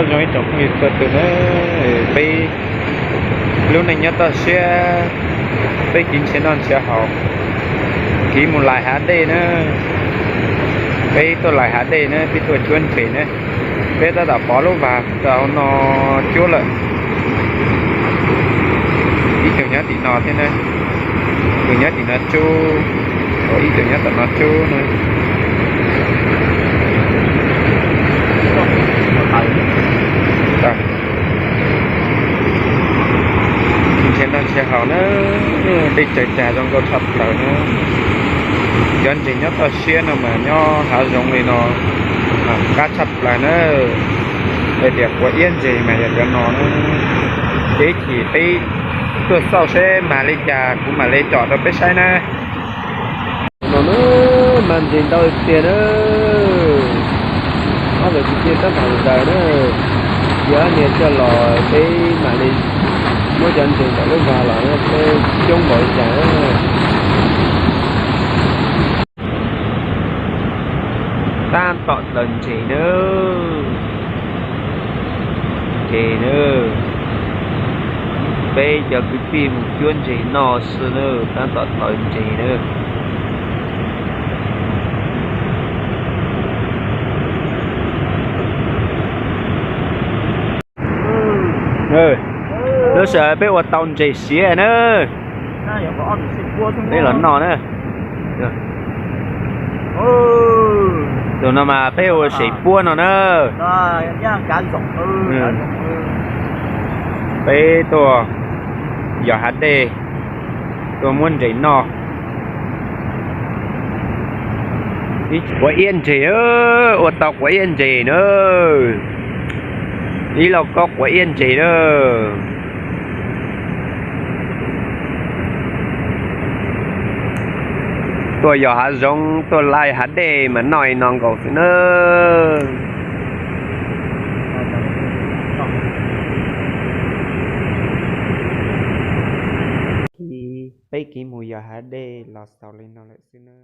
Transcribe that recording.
Zoo ib tsoom phooj ywg txhua tus na, peb lub neej nyob toj siab, peb kiv nrhiav noj nrhiav haus, kiv mus lais hav dej na. Peb tuaj lais hav dej na, peb tuaj cuab ntses na. Peb tab tom pov lub vag rau hauv no cuab lawm. Ib tug nyob tim no thiab na, tus nyob tim no tsub, ib tug nyob tom no tsub na. Nrhiav noj nrhiav haus na, dej tsaws tsag zoo nkauj tshaj plaws na. Cov ntses nyob toj siab no mas nyob hav zoov li no mas qab tshaj plaws na. Hais tias quav iab ntses mas yog cov no na. Ces ib chim peb tuaj xauj seb mag li cas kuv mam li tsom rau peb saib na. No na, mag ntses ntau tiag na. Ob tug kwv tij tab tom ntsaws na, yog ob niag coj los peb mam li muab cov ntses tom lub vag los na, seb coob npaum li cas na. Tab tom dlaws ntses na. Ntses na, peb cov kwv tij mus cuab ntses noj xwb na, tab tom dlaws ntses na. Lub sij hawm peb ua tau ntses siav na, peb los noj na. Tus no mas peb ua sev puab no na. Peb tuaj yos hav dej, tuaj muab ntses noj. Quav iab ntses, ua tau quav iab ntses na. Ib lauj kaub quav iab ntses na. Tuaj yos hav zoov, tuaj lais hav dej mas noj li no nkaus xwb na. Peb kiv mus yos hav dej los xaus li no lawm xwb na.